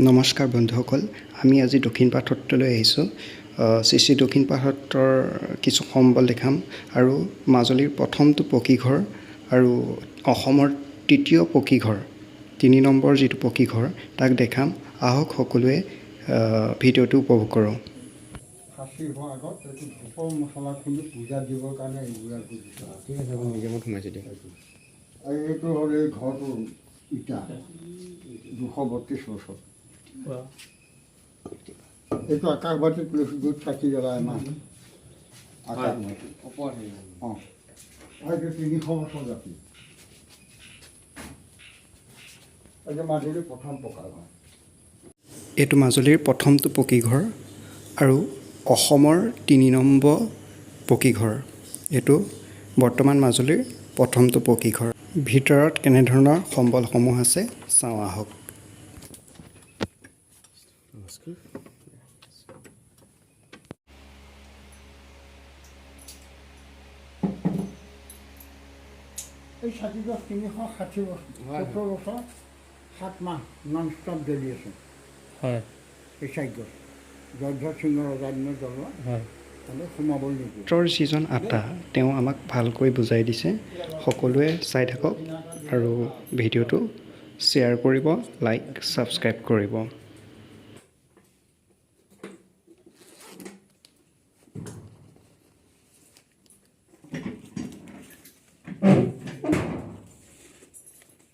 নমস্কাৰ বন্ধুসকল, আমি আজি দক্ষিণপাট সত্ৰলৈ আহিছোঁ। শ্ৰী শ্ৰী দক্ষিণপাট সত্ৰৰ কিছু সম্বল দেখাম আৰু মাজুলীৰ প্ৰথমটো পকীঘৰ আৰু অসমৰ তৃতীয় পকীঘৰ, 3 নম্বৰ যিটো পকীঘৰ, তাক দেখাম। আহক, সকলোৱে ভিডিঅ'টো উপভোগ কৰোঁ। ফাঁচি হোৱাৰ আগত এইটো ধূপৰ মছলা খুন্দি পূজা দিবৰ কাৰণে এইবিলাক বুজিছে। ঠিক আছে, মই মিউজিয়ামত সোমাইছোঁ দিয়ক। আৰু এইটো হ'ল এই ঘৰটোৰ ইটা, 232 বছৰ। এইটো আকাশবাতিত লৈছোঁ, য'ত চাকি জ্বলাই আমাৰ আকাশবাতি। অঁ, এইটো 300 বছৰ জাতি। এইটো মাজুলীৰ প্ৰথম পকা ঘৰ। এইটো মাজুলীৰ প্ৰথমটো পকীঘৰ আৰু অসমৰ 3 নম্বৰ পকীঘৰ। এইটো বৰ্তমান মাজুলীৰ প্ৰথমটো পকীঘৰ। ভিতৰত কেনেধৰণৰ সম্বলসমূহ আছে চাওঁ আহক। নমস্কাৰ। এই চাকি গছ 360 বছৰ, 70 বছৰ 7 মাহ নন ষ্টপ জ্বলি আছে। এই চাকি গছ জয়ধ্বজ সিংহ ৰজাৰ দিনত জ্বলোৱা। তালৈ সোমাবলৈ নিদিয়ে। সত্ৰৰ যিজন আতা, তেওঁ আমাক ভালকৈ বুজাই দিছে। সকলোৱে চাই থাকক আৰু ভিডিঅ'টো শ্বেয়াৰ কৰিব, লাইক, ছাবস্ক্ৰাইব কৰিব।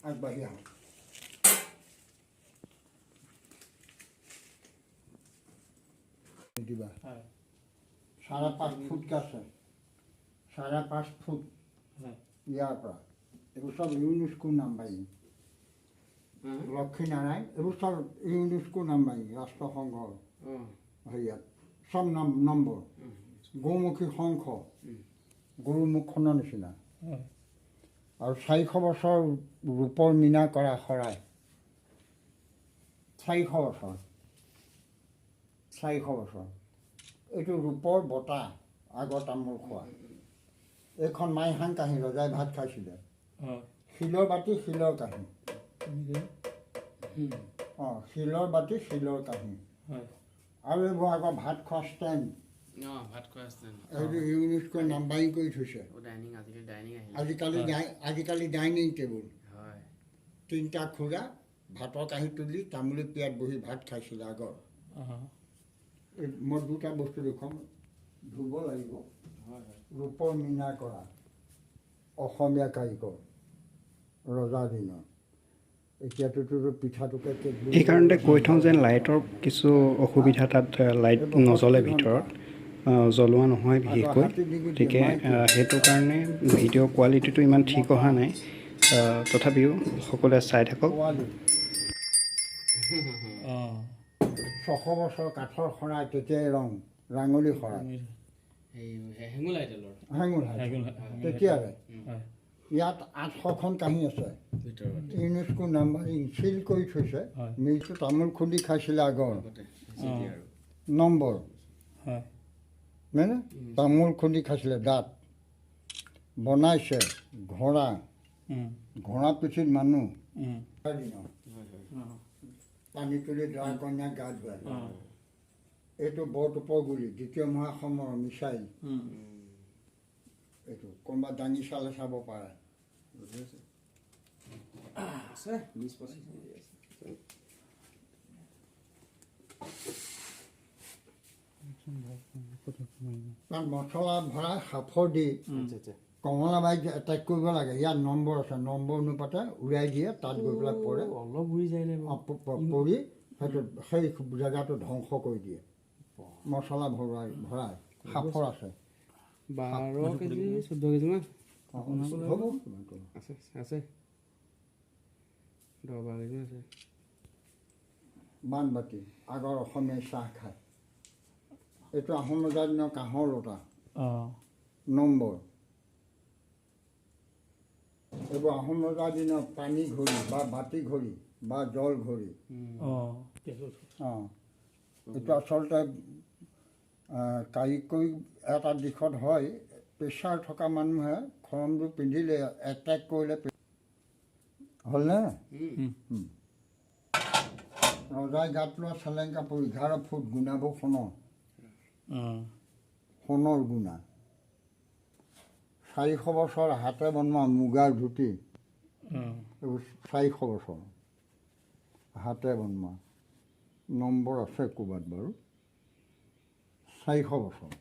আগবাঢ়ি আহক। দিবা। 5.5 ফুটকৈ আছে, 5.5 ফুট ইয়াৰ পৰা। এইবোৰ চব ইউনেস্কো নাম্বাৰিং। লক্ষ্মী নাৰায়ণ, এইবোৰ চব ইউনেস্কো নাম্বাৰিং, ৰাষ্ট্ৰসংঘৰ হেৰিয়াত চব নাম নম্বৰ। গৌমুখী শংখ, গৰু মুখখনৰ নিচিনা। আৰু 400 বছৰ ৰূপৰ মীনা কৰা শৰাই। 400 বছৰ, 400 বছৰ। এইটো ৰূপৰ বটা, আগৰ তামোল খোৱা। এইখন মাইহাং কাঁহী, ৰজাই ভাত খাইছিলে। শিলৰ বাতি, শিলৰ কাঁহী। অঁ, শিলৰ বাতি, শিলৰ কাঁহী। আৰু এইবোৰ আগৰ ভাত খোৱা ষ্টেণ্ড। অঁ, ভাত খোৱা ষ্টেণ্ড। সেইটো ইউনেস্কো নাম্বাৰিং কৰি থৈছে। ডাইনিং, আজিকালি ডাইনিং আহিলে। আজিকালি ডাইনিং টেবুল। তিনিটা খুৰা, ভাতৰ কাঁহী তুলি তামোলী পিয়াত বহি ভাত খাইছিলে আগৰ। এই মই দুটা বস্তু দেখুৱাম, ধুব লাগিব। ৰূপৰ মীনা কৰা, অসমীয়া কাৰিকৰ, ৰজা দিনৰ। এতিয়াতোতো পিঠাটোকে কেক বুলি এইকাৰণতে কৈ থওঁ যেন লাইটৰ কিছু অসুবিধা। তাত লাইট নজ্বলে ভিতৰত, জ্বলোৱা নহয় বিশেষকৈ। গতিকে সেইটো কাৰণে ভিডিঅ' কোৱালিটিটো ইমান ঠিক অহা নাই। তথাপিও সকলোৱে চাই থাকক। পোৱালি। 600 বছৰ কাঠৰ শৰাই, তেতিয়াই ৰং ৰাঙলী শৰাই। এই হেঙুল হাইতালৰ। হেঙুল তেতিয়াৰে। ইয়াত 800খন কাঁহী আছে। ভিতৰত। ইউনেস্কো নাম্বাৰিং, চিল কৰি থৈছে। মিলটো তামোল খুন্দি খাইছিলে আগৰ। আগতে যেতিয়া আৰু নম্বৰ মানে তামোল খুন্দি খাইছিলে। দাঁত বনাইছে, ঘোঁৰা, ঘোঁৰা পিঠিত মানুহ। দিনৰ পানী তুলি দৰা কন্যাক গা ধুৱায়। এইটো বৰটোপৰ গুলি, দ্বিতীয় মহাসমৰ মিছাইল। এইটো কোনোবা দাঙি চালে চাব পাৰে। আছে 20-25 আছে। তাত মছলা ভৰাই সাফৰ দি আচ্ছা আচ্ছা কমলাবাৰীত এটেক কৰিব লাগে। ইয়াত নম্বৰ আছে, নম্বৰ অনুপাতে উৰাই দিয়ে, তাত গৈ পেলাই পৰে। অলপ উৰি যায় নে? পৰি সেইটো সেই জেগাটো ধ্বংস কৰি দিয়ে। মছলা ভৰাই ভৰাই সাফৰ আছে। 12 কেজি, 14 কেজিমান। হ'ব কিমানটো। আছে আছে, 10-12 কেজি আছে। বানবাতি, আগৰ অসমীয়াই চাহ খায়। এইটো আহোম ৰজাৰ দিনৰ কাঁহৰ লোটা, নম্বৰ। এইবোৰ আহোম ৰজাৰ দিনৰ পানী ঘড়ী বা বাতি ঘড়ী বা জল ঘড়ী। অঁ, এইটো আচলতে কাৰিকৰী এটা দিশত হয়, প্ৰেছাৰ থকা মানুহে খৰমটো পিন্ধিলে এটেক কৰিলে হ'লনে? ৰজাই গাত লোৱা চেলেং কাপোৰ 11 ফুট, গুণাবোৰ সোণৰ। সোণৰ গুণা। 400 বছৰ হাতে বনোৱা মুগাৰ ধুতি। এইবোৰ 400 বছৰ হাতে বনোৱা। নম্বৰ আছে ক'ৰবাত বাৰু। 400 বছৰ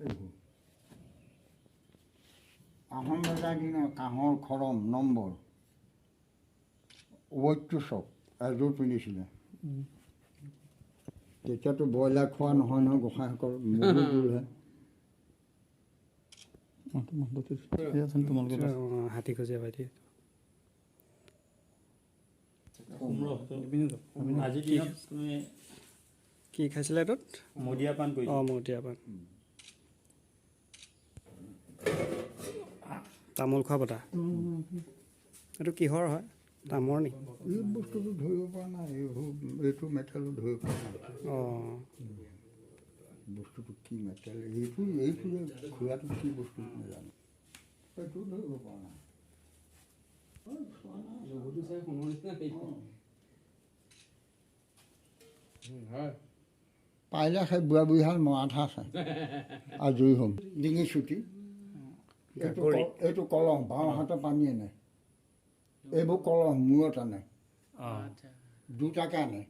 এইবোৰ। আহোম ৰজাৰ দিনৰ কাঁহৰ খৰম, নম্বৰ ৱৈত্যুচক এযোৰ পিন্ধিছিলে। তেতিয়াতো ব্ৰইলাৰ খোৱা নহয় নহয়, গোঁসাইসকল মগুৰ জোলহে। তোমালোকে হাতী খজীয়া ভাইটি। আজিৰ দিনত তুমি কি খাইছিলে এইটোত? মদিয়া পান কৰিছা। অঁ, মদিয়া পান। তামোল খোৱা বটা। এইটো কিহৰ হয়? তামৰ নি? এই বস্তুটো ধৰিব পৰা নাই। এইবোৰ এইটো মেটেলো ধৰিব পৰা নাই। বস্তুটো কি মেটেল? এইটো যে খুৰাটো কি বস্তু নাজানো। এইটো ধৰিব পৰা নাই। লগতো চাই সোণৰ নিচিনা। হয়। পাৰিলে সেই বুঢ়া বুঢ়ীহাল মৰাঠা আছে, আজৰি হ'ম। ডিঙি চুটি। এইটো এইটো কলহ, বাওঁ হাতে পানী আনে। এইবোৰ কলহ মূৰত আনে। দুটাকে আনে,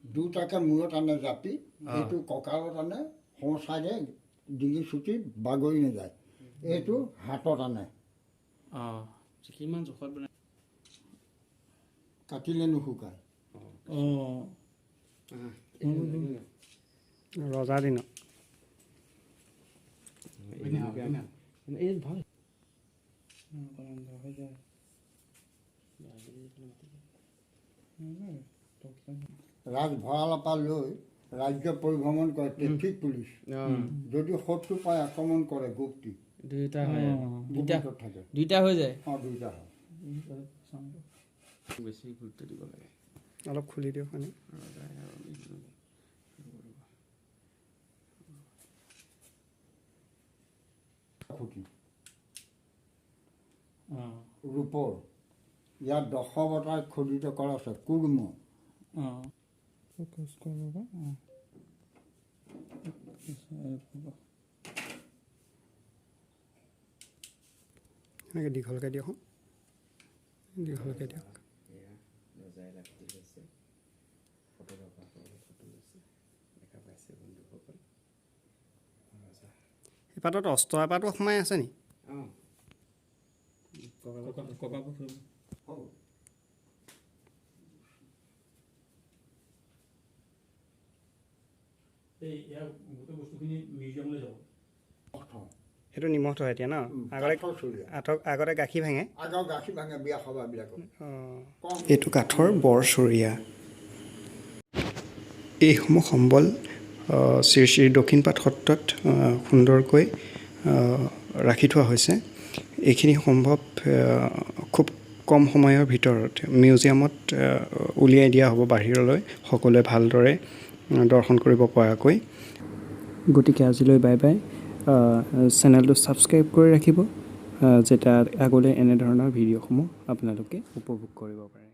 দুটাকে মূৰত আনে জাপি। এইটো কঁকালত আনে, সোঁ চাইডে, ডিঙি চুটি, বাগৰি নাযায়। এইটো হাতত আনে। কিমান জোখত বনাই। কাটিলে নুশুকায়। ৰজা দিনত। এই ভাল হৈ যায়। ৰাজভঁৰালৰ পৰা লৈ ৰাজ্য পৰিভ্ৰমণ কৰে ট্ৰেফিক পুলিচ। যদি শত্ৰু পাই আক্ৰমণ কৰে, গুপ্তি দুইটা হয়, দুইটা। গুপ্তত থাকে। দুইটা হৈ যায়। অঁ, দুইটা হয়। বেছি গুৰুত্ব দিব লাগে। অলপ খুলি দিয়ক মানে। ৰজাই আৰু খুটি ৰূপৰ। ইয়াত দশৱতাৰ খোদিত কৰা আছে, কুৰ্ম। ফ'কাছ কৰিব। অঁ, এনেকৈ দীঘলকৈ দিয়ক, দীঘলকৈ দিয়ক। ৰজাই লাখুটি লৈছে, ফটোগ্ৰাফাৰসকলে ফটো লৈছে, দেখা পাইছে বন্ধুসকল, ৰজা। এই পাতত অস্ত্ৰ এপাতো সোমাই আছে নি? অঁ। ককা। হ'ব। এই ইয়াৰ গোটেই বস্তুখিনি মিউজিয়ামলৈ যাব। সেইটো নিমখ থয় এতিয়া ন? আগতে কাঠৰ চৰিয়া। আঠক আগতে গাখীৰ ভাঙে। আগৰ গাখীৰ ভাঙে বিয়া সভাবিলাকত। অঁ। কম। এইটো কাঠৰ বৰ চৰিয়া। এইসমূহ সম্বল শ্ৰী শ্ৰী দক্ষিণপাট সত্ৰত সুন্দৰকৈ ৰাখি থোৱা হৈছে। এইখিনি সম্ভৱ খুব কম সময়ৰ ভিতৰত মিউজিয়ামত উলিয়াই দিয়া হ'ব বাহিৰলৈ, সকলোৱে ভালদৰে দৰ্শন কৰিব পৰাকৈ। গতিকে আজিলৈ বাই বাই। চেনেলটো ছাবস্ক্ৰাইব কৰি ৰাখিব, যেতিয়া আগলৈ এনেধৰণৰ ভিডিঅ'সমূহ আপোনালোকে উপভোগ কৰিব পাৰে।